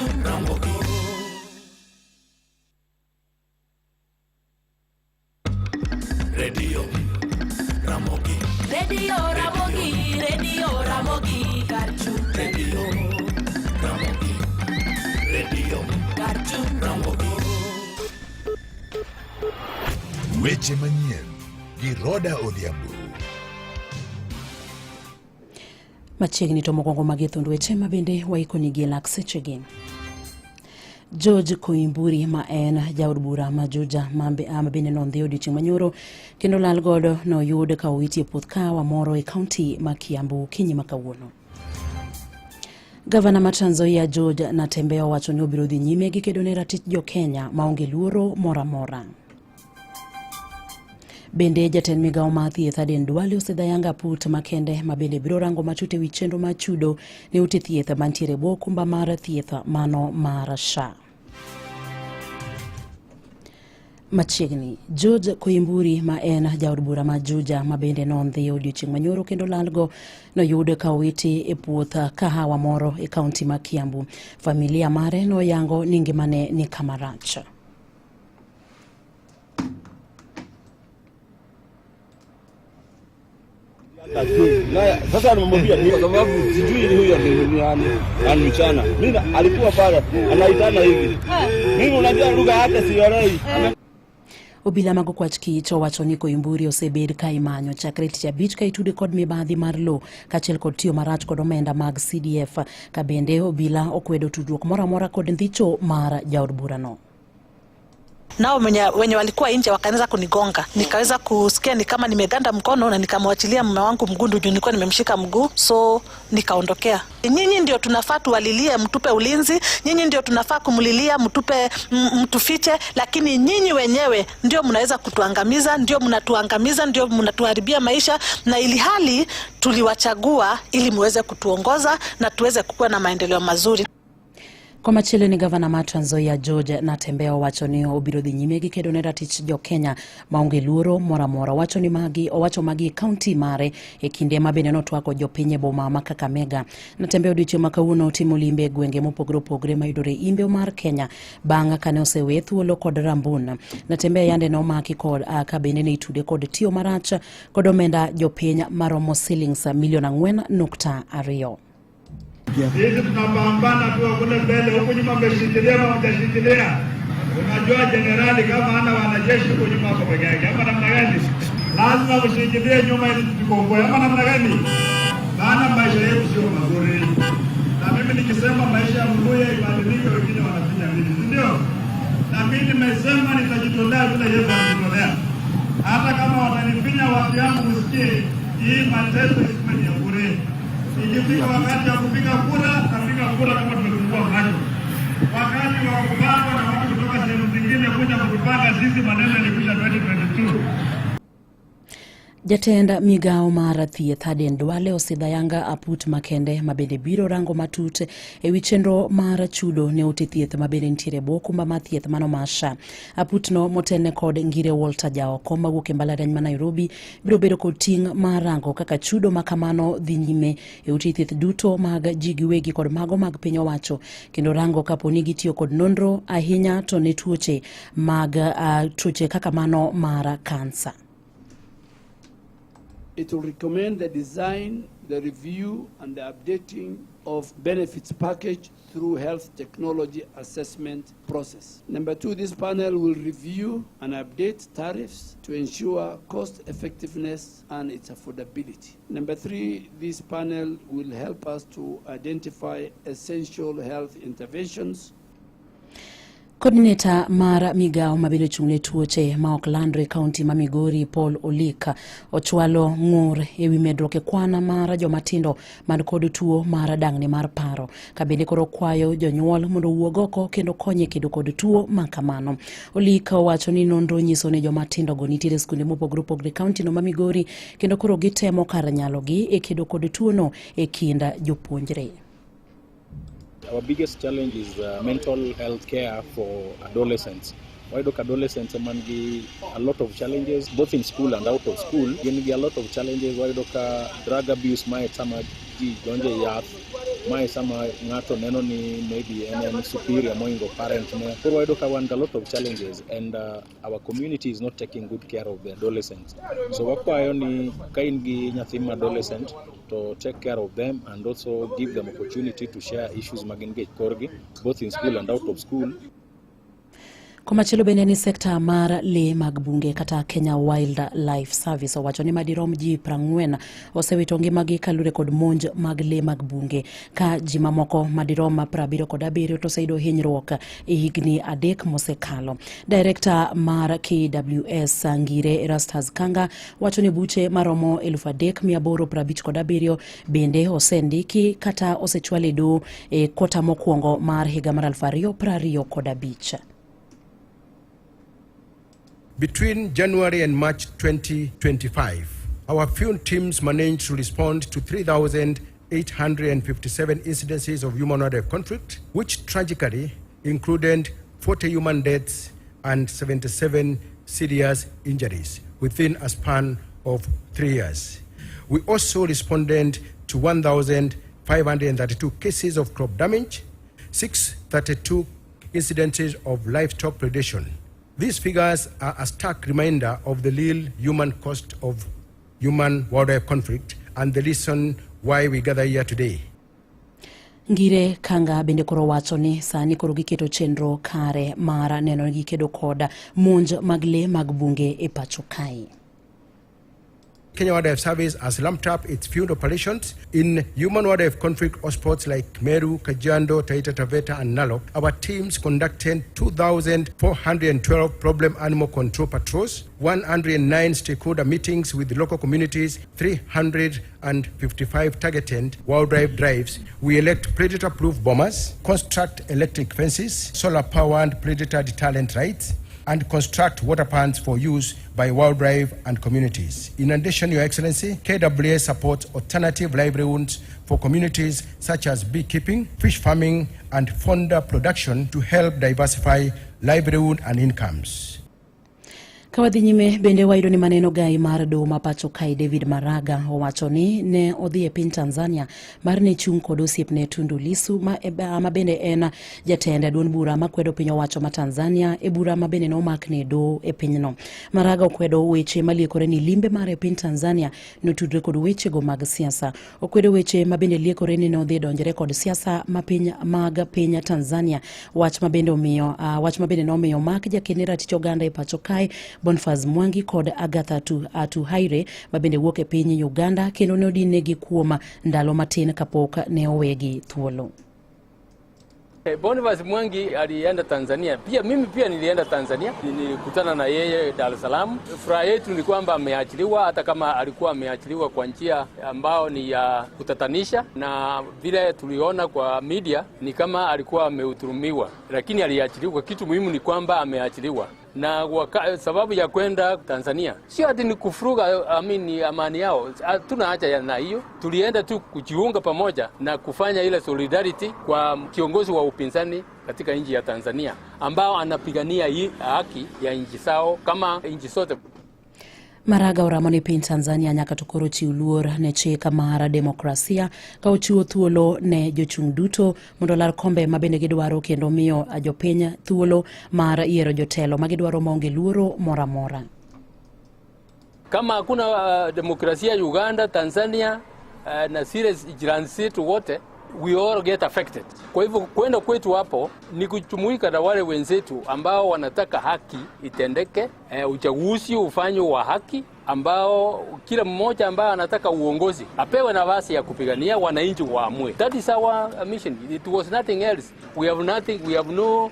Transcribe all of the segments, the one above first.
Karchung Ramogi. Radio Ramogi. Radio Ramogi, Radio Ramogi, Karchung Radio Ramogi. Radio Karchung Ramogi. Weche manyien gi Roda Odhiambo. Machiegni to mokwongo magi thund weche ma bende waikonigi e lak sechegi. George Koimburi ma en jaod bura ma Juja ma bende nondhi odiochieng' manyoro kendo lal godo noyud ka owiti e puoth kahawa moro e kaunti ma Kiambu kinyi ma kawuono. Gavana ma Trans Nzoia George Natembeya owacho ni obiro dhi nyime gi kedo ne ratich jo Kenya maonge luoro moro amora. Bende jatend migawo mar thieth Aden Duale osedhayanga put makende ma bende biro rango matut e wi chenro mar chudo ne ute thieth mantiere e bwo okumba mar thieth mano mar SHA. Machiegni, George Koimburi ma en jaod bura ma Juja ma bende nondhi odiochieng' manyoro kendo lalgo noyud ka owiti e puoth kahawa moro e kaunti ma Kiambu. Familia mare noyango ni ngimane ni kama rach. Sasa nimemwambia ni kwa sababu sijui huyo ni nani, mchana. Mimi alikuwa pale anaitana hivi. Mimi unajua lugha yake sielewi. Obila mag okwach kich owacho ni Koimburi osebed ka imanyo chakre tich abich ka itude kod mibadhi mar lowo kaachiel kod tiyo marach kod omenda mag CDF. Ka bende obila okwedo tudruok moro amora kod ndhicho mar jaod burano. Nao wenye walikuwa nje wakaanza kunigonga, nikaweza kusikia ni kama nimeganda mkono na nikamwachilia mume wangu mguu juu nilikuwa nimemshika mguu, so nikaondokea. Nyinyi ndio tunafaa tuwalilie, mtupe ulinzi. Nyinyi ndio tunafaa kumlilia, mtupe, mtufiche, lakini nyinyi wenyewe ndio mnaweza kutuangamiza, ndio mnatuangamiza, ndio mnatuharibia maisha, na ili hali tuliwachagua ili muweze kutuongoza na tuweze kukuwa na maendeleo mazuri. Komachielo ni gavana ma Trans Nzoia George Natembeya owacho ni obiro dhi nyime gi kedo ne ratich jo Kenya maonge luoro moro amora. Owacho ni magi owacho magi e kaunti mare e kinde ma bende notwako jopiny e boma ma Kakamega. Natembeya odiochieng' ma kawuono otimo limbe e gwenge mopogore opogore mayudore imbe mar Kenya bang' kane osewe thuolo kod Rambun. Natembeya yande nomaki kod ka bende ne itude kod tiyo marach kod omenda jopiny maromo silings milion 4.2. Sisi tunapambana tu kule mbele, huku nyuma mmeshikilia ama mjashikilia. Unajua jenerali kama hana wanajeshi huko nyuma ako peke yake, ama namna gani? Lazima mshikilie nyuma ili tujikomboe, ama namna gani? Maana maisha yetu sio mazuri, na mimi nikisema maisha ya Mluya ibadilike, wengine wanafinya mimi, si ndio? Na mimi nimesema nitajitolea vile Yesu alijitolea, hata kama watanifinya watu yangu, msikie hii mateso isikuwe ni ya bure. Ikifika wakati wa kupiga kura, tapiga kura kama tumefungua macho. Wakati wa kupangwa na watu kutoka sehemu zingine kuja kutupanga sisi, maneno yalikwisha 2022. Jatend migawo mar thieth Aden Duale osidho ayanga aput makende ma bende biro rango matut e wi chenro mar chudo ne ute thieth ma bende nitiere e bwo okumba mar thieth mano mar SHA. Aputno motelne kod Ngire Walter Jaoko mawuok e mbalariany ma Nairobi biro bedo kod ting' mar rango kaka chudo ma kamano dhi nyime e ute thieth duto mag ji giwegi kod mago mag piny owacho kendo rango kapo ni gitiyo kod nonro ahinya to ne tuoche mag tuoche kaka mano mar kansa. It will recommend the design, the review, and the updating of benefits package through health technology assessment process. Number two, this panel will review and update tariffs to ensure cost effectiveness and its affordability. Number three, this panel will help us to identify essential health interventions. Coordinator mar migawo ma bende ochung' ne tuoche ma ok landre e kaunti ma Migori Paul Olik ochwalo ng'ur e wi medruok e kwan mar joma tindo man kod tuo mar dang'ni mar paro ka bende koro kwayo jonyuol mondo owuog oko kendo konye kedo kod tuo ma kamano. Olik owacho ni nonro nyiso ni joma tindo go nitiere e skunde mopogore opogore e kaunti no ma Migori kendo koro gitemo kar nyalogi e kedo kod tuono e kind jopuonjre. Our biggest challenge is mental health care for adolescents. Wayudo ka adolescents ema nigi a lot of challenges both in school and out of school. Gin gi a lot of challenges. Wayudo ka drug abuse mae sama ji donjo e yath. Mae sama ng'ato neno ni maybe en superior moingo parent ne. Koro wayudo ka wan gi a lot of challenges and our community is not taking good care of the adolescents. So wakwayo ni ka in gi nyathi ma adolescent to take care of them and also give them opportunity to share issues ma gin go e korgi, both in school and out of school. Komachielo bende ni sekta mar lee mag bunge kata Kenya Wildlife Service owacho ni madirom ji 40 osewito ngimagi kalure kod monj mag lee mag bunge, ka ji mamoko madirom 77 to oseyudo hinyruok e higni 3 mosekalo. Direkta mar KWS Ngire Erastus Kanga wacho ni buche maromo 3857 bende osendiki kata osechwal e doho e kota mokwongo mar higa mar 2025. Between January and March 2025, our field teams managed to respond to 3,857 incidences of human-wildlife conflict, which tragically included 40 human deaths and 77 serious injuries within a span of 3 years. We also responded to 1,532 cases of crop damage, 632 incidences of livestock predation. These figures are a stark reminder of the real human cost of human-wildlife conflict and the reason why we gather here today. Ngire Kanga bende koro wacho ni sani koro giketo chenro kare mar neno ni gikedo kod monj mag lee mag bunge e pacho kae. Kenya Wildlife Service has ramped up its field operations in human wildlife conflict hotspots like Meru, Kajiado, Taita Taveta, and Narok. Our teams conducted 2,412 problem animal control patrols, 109 stakeholder meetings with local communities, 355 targeted wildlife drives. We elect predator-proof bombers, construct electric fences, solar-powered predator deterrent lights, and construct water ponds for use by wildlife and communities. In addition, Your Excellency, KWS supports alternative livelihoods for communities such as beekeeping, fish farming, and fodder production to help diversify livelihood and incomes. Ka wadhi nyime bende wayudo ni maneno gai mar doho ma pacho kae David Maraga owacho ni ne odhi e piny Tanzania mar ne chung' kod osiepne Tundu Lissu ma bende en jatend duond bura makwedo piny owacho ma Tanzania e bura ma bende nomakne doho e pinyno. Maraga okwedo weche maliekore ni limbe mare e piny Tanzania notudre kod wechego mag siasa. Okwedo weche ma bende liekore ni nodhi donjore kod siasa ma piny mag piny Tanzania, wach ma bende omiyo wach ma bende nomiyo mak jakene ratich oganda e pacho kae Boniface Mwangi kod Agatha Atuhaire ma bende wuok e piny Uganda kendo ne odinegi kuom ndalo matin kapok ne owegi thuolo. Boniface Mwangi alienda Tanzania. Pia mimi pia nilienda Tanzania, nilikutana na yeye Dar es Salaam. Furaha yetu ni kwamba ameachiliwa, hata kama alikuwa ameachiliwa kwa njia ambao ni ya kutatanisha, na vile tuliona kwa media ni kama alikuwa amehudhurumiwa, lakini aliachiliwa. Kitu muhimu ni kwamba ameachiliwa. Na sababu ya kwenda Tanzania sio ati ni kufuruga amani yao, tunaacha na hiyo. Tulienda tu kujiunga pamoja na kufanya ile solidarity kwa kiongozi wa upinzani katika nchi ya Tanzania ambao anapigania hii haki ya nchi zao kama nchi zote. Maraga oramo ni piny Tanzania nyaka to koro chiw luor ne chik mar demokrasia ka ochiwo thuolo ne jochung' duto mondo olar kombe ma bende gidwaro kendo miyo jopiny thuolo mar yiero jotelo ma gidwaro maonge luoro moro amora. Kama hakuna demokrasia Uganda, Tanzania na zile jirani zetu wote, we all get affected. Kwa hivyo kwenda kwetu hapo ni kujumuika na wale wenzetu ambao wanataka haki itendeke, uchaguzi ufanywe wa haki, ambao kila mmoja ambaye anataka uongozi apewe nafasi ya kupigania, wananchi waamue. That is our mission. It was nothing else. We have nothing, we have no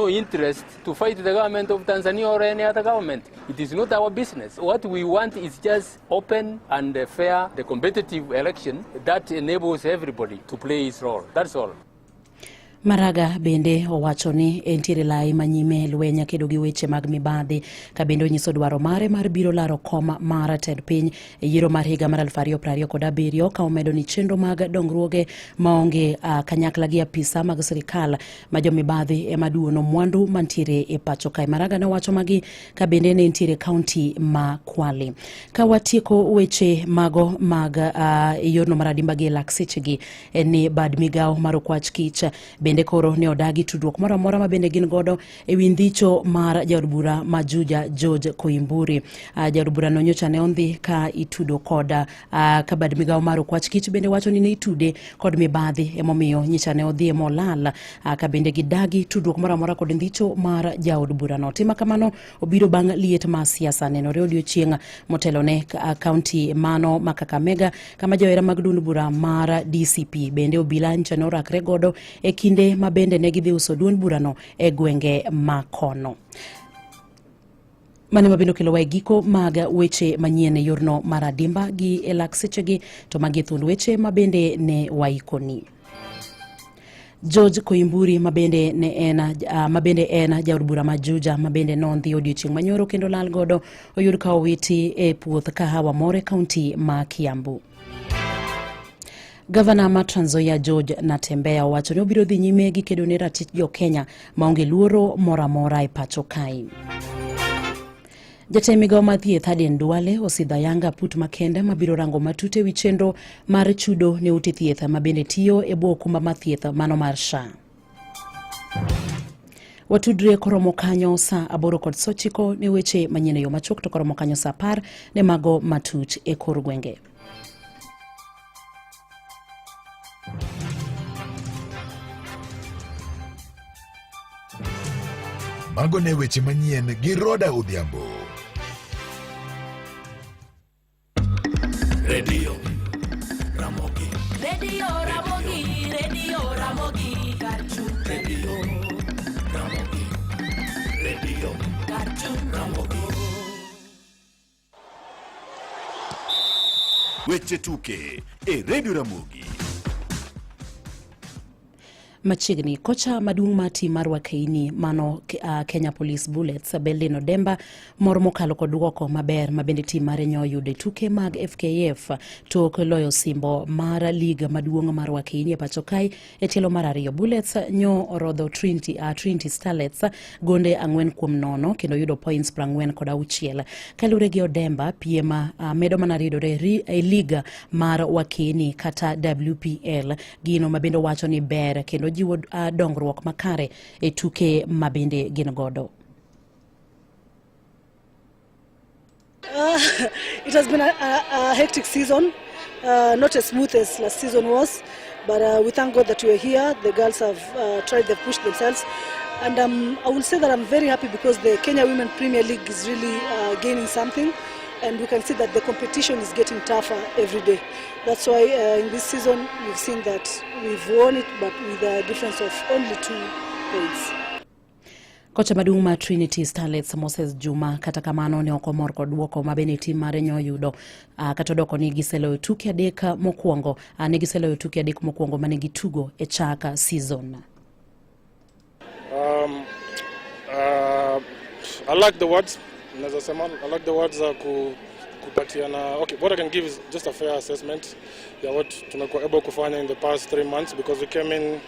interest to fight the government of Tanzania or any other government. It is not our business. What we want is just open and fair, the competitive election that enables everybody to play his role. That's all. Maraga bende owacho ni entiere lai manyime e lweny kedo gi weche mag mibadhi ka bende onyiso dwaro mare mar biro laro kom mar tend piny e yiero mar higa mar 2027 ka omedo ni chenro mag dongruoge maonge kanyakla gi apisa mag sirikal ma jomibadhi ema duono mwandu mantiere e pacho kae. Maraga ne owacho magi ka bende ne entiere kaunti ma Kwale. Ka watieko weche mago mag yorno mar adimba gi e lak sechegi en ni bad migawo mar okwach kich bende koro ne odagi tudruok moro amora ma bende gin godo e wi ndhicho mar jaod bura ma Juja George Koimburi. Jaod bura no nyocha ne ondhi ka itudo kod ka bad migawo mar okwach kich bende wacho ni ne itude kod mibadhi emomiyo nyocha ne odhi molal ka bende gidagi tudruok moro amora kod ndhicho mar jaod bura no. Tima kamano obiro bang' liet mar siasa nenore odiochieng' motelo ne kaunti mano ma Kakamega kama johera mag duond bura mar DCP bende obila nyocha ne orakre godo e kinde ma bende ne gidhi uso duond burano e gwenge ma kono. Mano ema bende okelowa e giko mag weche manyien e yorno mar adimba gi e lak sechegi to magi e thuond weche ma bende ne waikoni. George Koimburi mabende ne en mabende en jaod bura ma Juja mabende nondhi odiochieng' manyoro kendo lal godo oyud ka owiti e puoth kahawa moro e kaunti ma Kiambu. Gavana ma Trans Nzoia George Natembeya owacho ni obiro dhi nyime gi kedo ne ratich jo Kenya maonge luoro moro amora e pacho kae. Jatend migawo mar thieth Aden Duale osidho ayanga put makende mabiro rango matut ewi chenro mar chudo ne ute thieth ma bende tiyo e bwo okumba mar thieth mano mar SHA. Watudre koromo kanyo saa 8:09 ne weche manyien e yo machuok to koromo kanyo saa 10 ne mago matut e kor gwenge. Mago ne weche manyien gi Roda Odhiambo. Radio Ramogi. Radio Ramogi, Radio Ramogi, Karchu. Radio Ramogi. Radio Karchu. Ramogi. Weche tuke e Radio Ramogi. Machiegni kocha maduong' mar tim mar Wakeini mano Kenya Police Bullets Beldin Odemba mor mokalo kod duoko maber ma bende tim mare nyo oyudo e tuke mag FKF tok loyo osimbo mar lig maduong' mar Wakeini e pacho kae e tielo mar ariyo. Bullets nyo orodho Trinity Starlets gonde 4-0 kendo yudo points 46. Kaluwore gi Odemba, piem medo mana ridore e lig mar Wakeini kata WPL, gino ma bende owacho ni ber kendo jiwo dongruok makare e tuke ma bende gin godo. It has been a hectic season, not as smooth as last season was, but we thank God that we are here. The girls have tried, they've pushed themselves, and I will say that I'm very happy because the Kenya Women Premier League is really gaining something, and we can see that the competition is getting tougher every day. That's why in this season we've seen that we've won it, but with a difference of only 2 points. Kocha maduong' mar Trinity Starlets Moses Juma kata kamano ne ok omor kod duoko ma bende tim mare nyo oyudo kata odoko ni giseloyo tuke adek mokwongo ne giseloyo tuke adek mokwongo mane gitugo e chak season. I like the words. Naweza sema I like the words za kupatiana. Okay, what I can give is just a fair assessment ya what tumekuwa able kufanya in the past 3 months, because we came in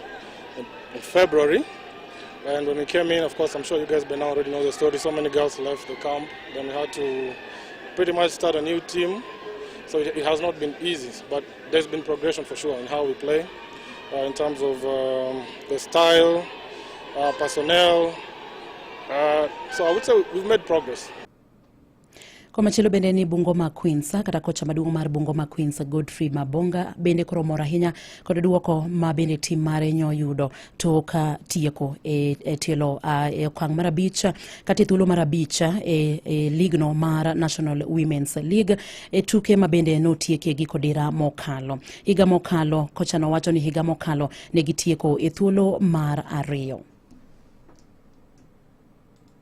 February. And when we came in, of course, I'm sure you guys by now already know the story. So many girls left the camp. Then we had to pretty much start a new team. So it has not been easy, but there's been progression for sure in how we play, in terms of the style, personnel. So I would say we've made progress. Komachielo bende ni Bungoma Queens kata kocha maduong' mar Bungoma Queens Godfrey Mabonga bende koro mor ahinya kod duoko ma bende tim mare nyo yudo tok tieko e tielo e okang' mar 5 kata e thuolo mar 5 e ligno mar National Women's League e tuke ma bende notieke gi kodira mokalo. Higa mokalo kocha nowacho ni higa mokalo ne gitieko e thuolo mar 2.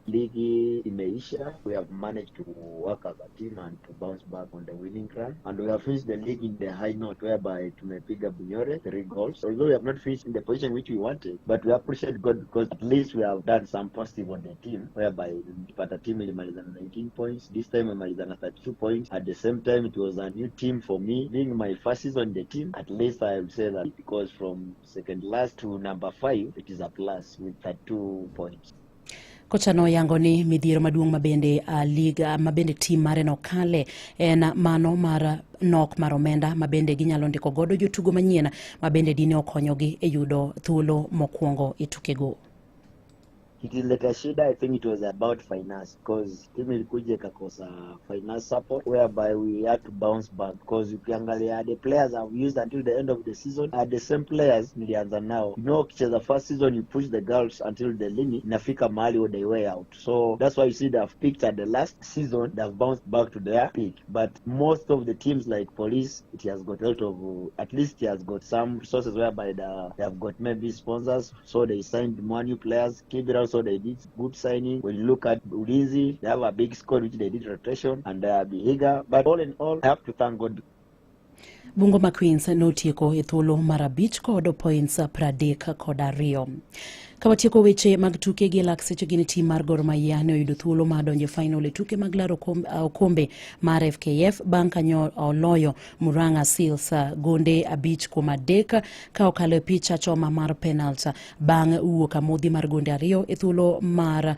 Ligi imeisha. We have managed to work as a team and to bounce back on the winning run. And we have finished the league in the high note whereby tumepiga Bunyore 3 goals. Although we have not finished in the position which we wanted, but we appreciate God because at least we have done some positive on the team whereby tulipata team ilimaliza na 19 points. This time imemaliza na 32 points. At the same time, it was a new team for me. Being my first season in the team, at least I would say that because from second last to number 5, it is a plus with 32 points. Kocha noyango ni midhiero maduong' mabende liga mabende tim mare nokale en mano mar nok mar omenda mabende ginyalo ndiko godo jotugo manyien mabende dine okonyogi e yudo thuolo mokwongo e tukego. Ikileta shida, I think it was about finance because timu ilikuja ikakosa finance support whereby we had to bounce back because ukiangalia the players I've used until the end of the season are the same players nilianza nao. You know, ukicheza first season you push the girls until the limit, inafika mahali where they wear out. So that's why you see they've peaked at the last season, they've bounced back to their peak. But most of the teams like Police, it has got a lot of, at least it has got some resources whereby they have got maybe sponsors, so they signed more new players. Kibera also they did good signing. When you look at Ulinzi, they have a big squad which they did rotation, and Bihiga. But all in all, I have to thank God. Bungoma Queens notieko e thuolo mar 5 kod points 32. Kawatieko weche mag tuke gi lak seche gin tim mar Gor Mahia ne oyudo thuolo mar donjo e final e tuke mag laro okombe mar FKF bang' kanyo oloyo Murang'a Seals gonde 5-3 ka okalo e picha choma mar penalty bang' wuok amodhi mar gonde 2 e thuolo mar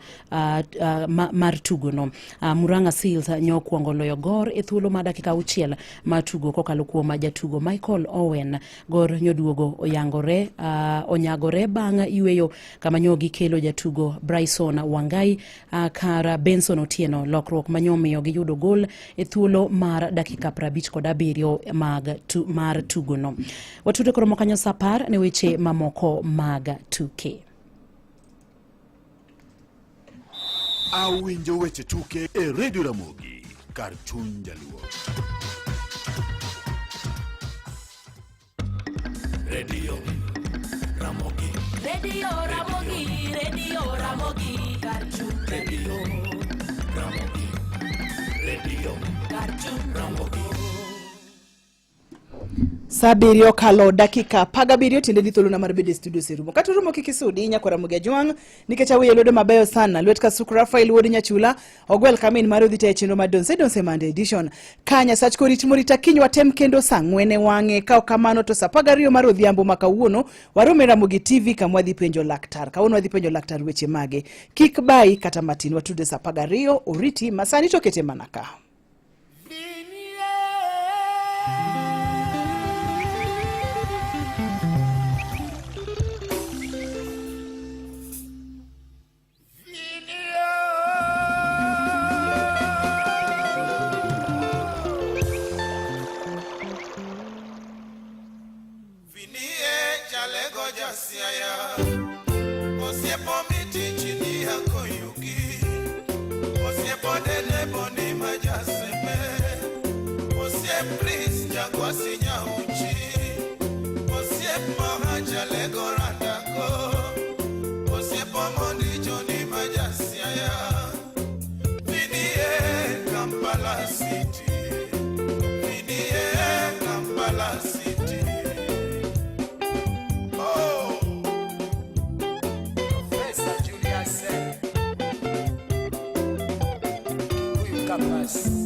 tugono. Murang'a Seals nyokwongo loyo Gor e thuolo mar dakika 6 mar tugo kokalo kuom jatugo Michael Owen. Gor nyoduogo oyangore onyagore bang' yweyo kama nyogi kelo jatugo Bryson Wangai kar Benson Otieno, lokruok manyomiyo giyudo gol e thuolo mar dakika 57 mag mar tugono. Watude koro mokanyo saa 10 ne weche mamoko mag tuke. Awinjo weche tuke e Radio Ramogi kar chuny Jaluo. Radio Ramogi. Radio Ramogi, Radio Ramogi, Karchu. Radio Ramogi, Radio Karchu Ramogi. Saa 7 okalo dakika 17 tiende ni thuolona mar bedo e studio serumo. Kata urumo kik isudi nyakora Ramogi Ajwang' nikech awiye lwedo mabeyo sana. Lwet Kasuku Rafael wuod Nyachula ogwel kamin mar odhi e chenro mar Donse Donse Monday edition. Ka Nyasach korit morita kiny watem kendo saa 4 e wang'e. Ka ok kamano to saa 12 mar odhiambo ma kawuono warome Ramogi TV kama wadhi penjo laktar. Kawuono wadhi penjo laktar weche mage. Kik bayi kata matin watude saa 12 oriti masani to kete mana ka. Julius.